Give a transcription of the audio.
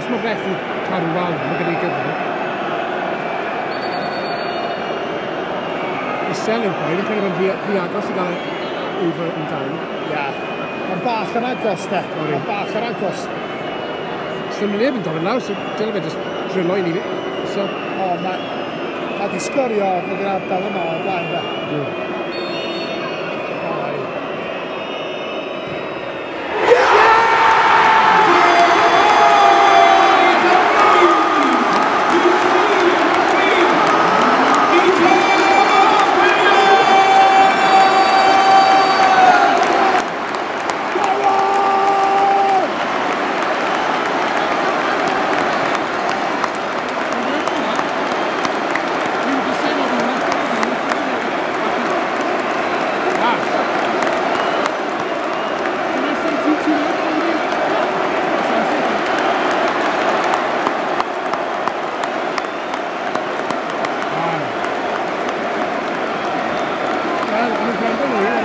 Os mae'r ref yn cadw wal, mae gen i gyfle. Isel yw'r boi, fi'n credu mae'n rhy agos i gael over and down. Ia. Mae'n bach yn agos, de. Mae'n bach yn agos. So neb yn dod yn lawr, so dyle fe just drillo i ni. So, O, mae di sgorio fod yr ardal yma o'r blaen, de. Oi. Wel, o'n nhw'n gwrando nhw,